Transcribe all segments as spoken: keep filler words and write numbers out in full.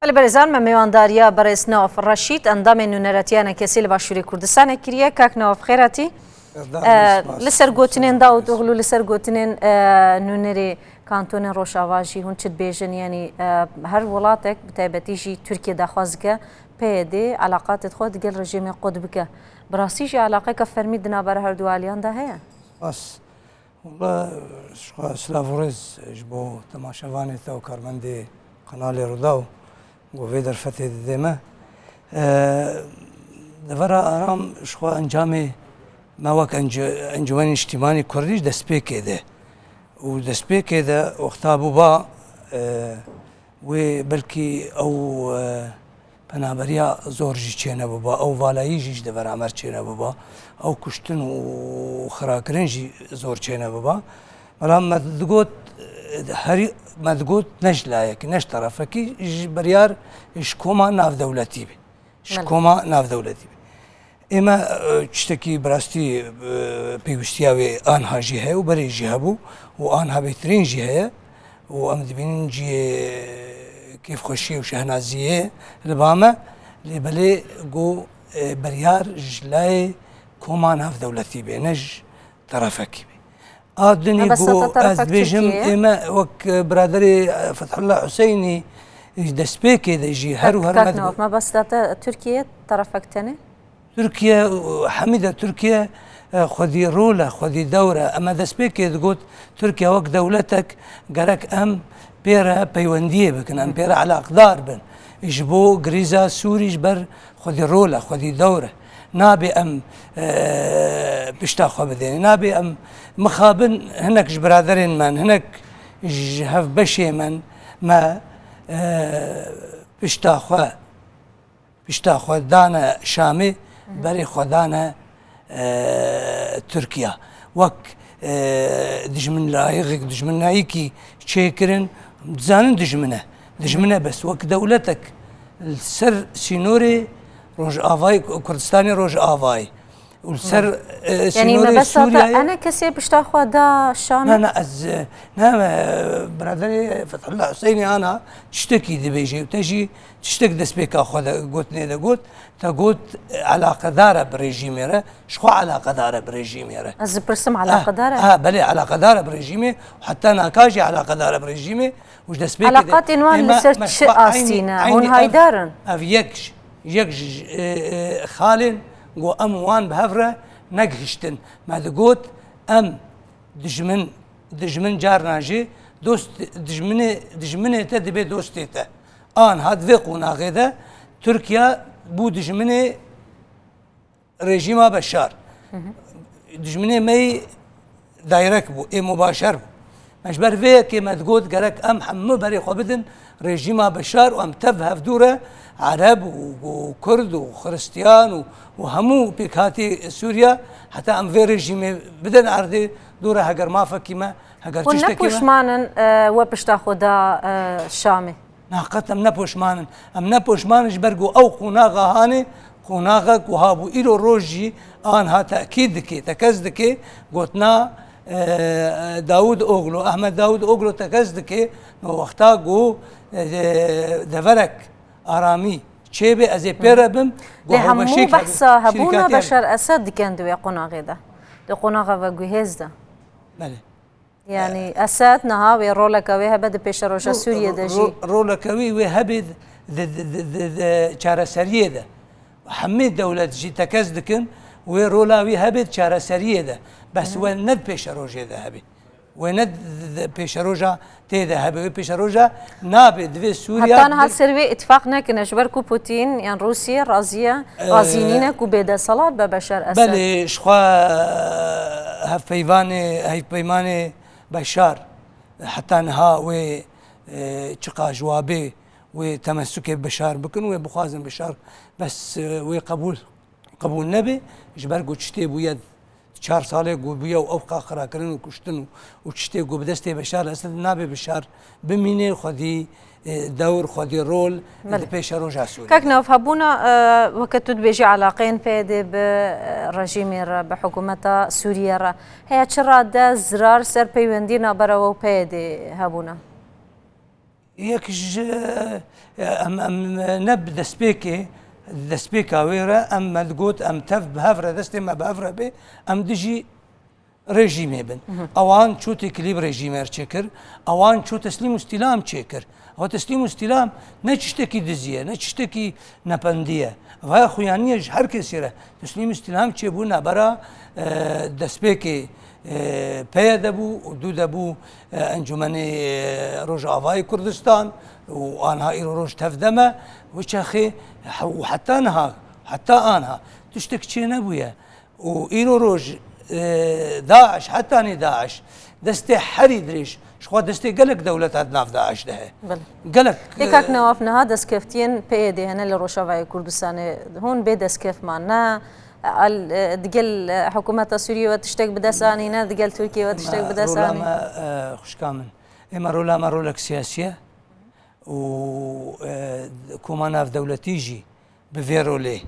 Belê berêzan, me mêwandariya berêz Newaf Reşîd, endamê nûneretiya N K S'ê li Başûrê Kurdistanê kiriye. Kak Newaf, xêr hatî. Serdar, E, spas, li ser gotinên Dawud Oglu, li ser gotinên, e, nûnerê kantonên Rojava jî hûn çi dibêjin? Yanî, e, her welatek, bi taybetî jî Tirkiye daxwaz dike P Y D eleqatê xwe digel rejîmê qut bike. Bi rastî jî eleqeka fermî di navbera her du aliyan de heye? Spas. Wela, ji xwe silav û rêz ji bo temaşevanê te û karmendê qenalê Rûdaw ku vê derfetê didê me. E, devera Aram ji xwe encamê me wek encu-, Encûmenê Niştîmanî Kurdî ji destpêkê de. Û destpêkê de wexta bûba, e, wê belkî ew, e, penaberiya zor jî çênebûba, ew valayî jî ji devera me re çênebûba, ew kuştin û xirakirin jî zor çênebûba. Bela me digot, e, herî, me digot ne ji layekî, ne ji terefekî, ji biryar ji koma navdewletî bî. Ji Belê. koma navdewletî bî. Ê me, e, tiştekî bi rastî, e, pêwîstiya wê anha jî heye û berê jî hebû û anha bêhtirîn jî heye û em dibînin cihê kêfxweşiyê û şehnaziyê li ba me, lê belê ku, e, biryar ji layê koma navdewletî bê, ne ji terefekî bê. A dinê ku ez dibêjim, ê me wek, e, biraderê, e, Fethullah Huseynî, e, ji destpêkê de jî her û her me digot. Mebesta te Tirkiye terefek tenê? Tirkiye, hemî de Tirkiye, e, xwedî rol e, xwedî dewr e. Em e destpêkê digot, Tirkiye wek dewletek gerek em pê re peywendiyê bikin, em pê re elaqdar bin. Ji bo grîza Sûrî ji ber xwedî rol e, xwedî dewr e. Nabê em, e, pişta xwe bidêne. Nabê em mixabin hinek ji biraderên me, hinek ji hevbeşê me, me, e, pişta xwe pişta xwe dane Şamê, berê xwe dane, e, Tirkiya. Wek, e, dijminlayixek, dijminayîkî çêkirin, dizanin dijmin e. Dijmin e bes. Wek dewletek li ser sînorê Rojavayê, Kurdistanê Rojavayê. Û li ser, e, sînorê Sûriyeyê. Yanî mebesta te E N K'ê pişta xwe da Şamê? Na, na, ez, e, ne, e, biraderê Fethullah Huseynî ana tiştekî dibêje û te jî tiştek destpêka xwe de gotinê de got, te got, e, eleqedar e bi rejîmê re, ji xwe eleqedar e bi rejîmê re. Ez dipirsim, eleqedar e? Ha, belê, eleqedar e bi rejîmê û heta naka jî eleqedar e bi rejîmê û ji destpêkê de. Eleqatên wan li ser çi astî ne? Hûn haydar in? Ev yek ji, yek ji, e, e, xalên ku em wan bi hev re negihiştin. Me digot, em dijmin, dijmin carna jî dost, dijminê, dijminê te dibe dostê te. Anha di vê qonaxê de Tirkiye bû dijminê rejîma Beşar. Dijminê me yî direct bû, ê mubaşer bû. Me ji ber vê yekê me digot, gerek em hemû berê xwe bidin rejîma Beşar û em tev hevdû re Ereb û, û Kurd û Xiristiyan û, û hemû pêkhatî Sûriye, heta em vê rejîmê bidin erdê dû re, heger mafekî me, heger tiştekî me. Hûn ne poşman in, e, we pişta xwe da, e, Şamê? Na, qet em ne poşman in. Em ne poşman in ji ber ku ew qonaxa hanê, qonaxek ku habû îro roj jî anha tekîd dike, tekez dike, gotina, e, Dawud Oglu, Ahmet Dawud Oglu tekez dike, no wexta ku, e, deverek aramî çêbe ez ê pê re bim, ku hewbeşêk hebe, şîrketê hebe. Lê hemû behsa hebûna Beşar Esed dikin di wê qonaxê de. Di qonaxa veguhêz de. Belê. Yanî Esed niha wê roleke wê hebe di pêşeroja Sûriyê de jî. Ro-, ro-, roleke wî wê hebe di, di, di, di, di çareseriyê de. Hemî dewlet jî tekez dikin, wê rola wî hebe di çareseriyê de. Bes wê ne di pêşerojê de hebe. Wê ne di, di, di pêşeroja tê de hebe. Wê pêşeroja nabe, divê Sûriya. Heta niha ser wê îtifaq nekine, ji ber ku Putin yan Rûsye razî ye, razî nîne ku bêdesthilat be Beşar Esed. Belê, ji xwe hevpeyvanê, hevpeymanê Beşar, heta niha wê, e, çiqa ji wa bê, wê temesukê Beşar bikin, wê bixwazin Beşar, bes, e, wê qebûl, qebûl nebe, ji ber ku tiştê bûye çar salê ku bûye û ew qaqira kirin û kuştin û, û tiştê ku bi destê Beşar Esed nabe Beşar bimîne, xwedî, e, dewr, xwedî rol di pêşeroja Sûriyê. Kak Newaf, hebûna, e, weke tu dibêjî, eleqeyên P Y D bi, e, rejîmê re, bi hikûmeta Sûriyê re heye, çi rade zirar ser peywendî navbera we û P Y D hebûna? Yek ji, em, em ne bi destpêkê, destpêka wê re em me digot, em tev bi hev re, destê me bi hev re bê, em dijî rejîmê bin. Ewan çû têkilî bi rejîmê re çêkir, ewan çû teslîm û stîlam çêkir. Ewa teslîm û stîlam ne çiştekî dizî ye, ne çiştekî nependî ye. Vaya xuyanî ye ji her kesî re. Teslîm û stîlam çêbû nabera, e, destpêkê, e, P Y D bû û dû de bû, e, Encûmenê, e, Rojavayê Kurdistan û anha îro roj tev de me, wê çaxê he-, û heta niha, heta anha tiştek çê nebûye. Û îro roj, e, DAIŞ, hetanî DAIŞ, destê herî dirêj, ji xwe destê gelek dewleta di nav DAIŞ de heye. Belê. Gelek, Ê kak e, Newaf, niha destkeftiyên P Y D hene li Rojavayê Kurdistanê. Hûn bê destkeftman ne, al, e, digel, e, hikûmeta Sûriyê we tiştek bi dest anî, ne digel Tirkiyê we tiştek bi dest anî. Rola me, e, xwişka min. Êma rola me rolek siyasî ye. Û, e, koma navdewletî jî bi vê rolê,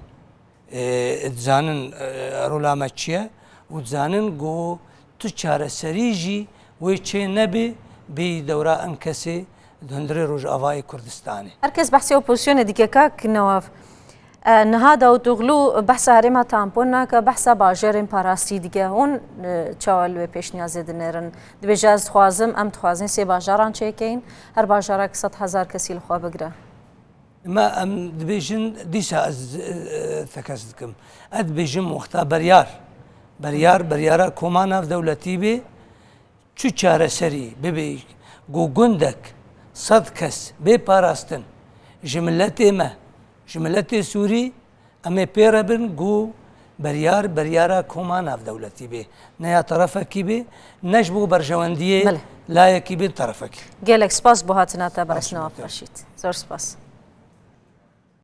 e, dizanin, e, rola me çi ye û dizanin ku tu çareserî jî wê çê nebê, bêyî dewra em kesê di hundirê Rojavayê Kurdistanê. Her kes behsê opozisyonê dike, kak Newaf. E, niha Davutoglu behsa herêma tampon nake, behsa bajarên parastî dike. Hûn, e, çawa li wê pêşniyazê dinêrin? Dibêje, ez dixwazim, em dixwazin sê bajaran çêkeyin, her bajarak sed hezar kesî li xwe bigire. Me em dibêjin, dîsa ez, e, tekez dikim. Ez dibêjim wexta beryar, beryar, beryara koma navdewletî bê, çi çareserî bibe ku gundek sed kes bê parastin ji miletê me, ji miletê Sûrî, em ê pê re bin ku beryar, beryara koma navdewletî bê. Ne ya terefekî bê, ne ji bo berjewendiyê Belê. layekî bê terefekî. Gelek spas bo hatina te, Baş Beres Newaf Reşîd. Zor spas.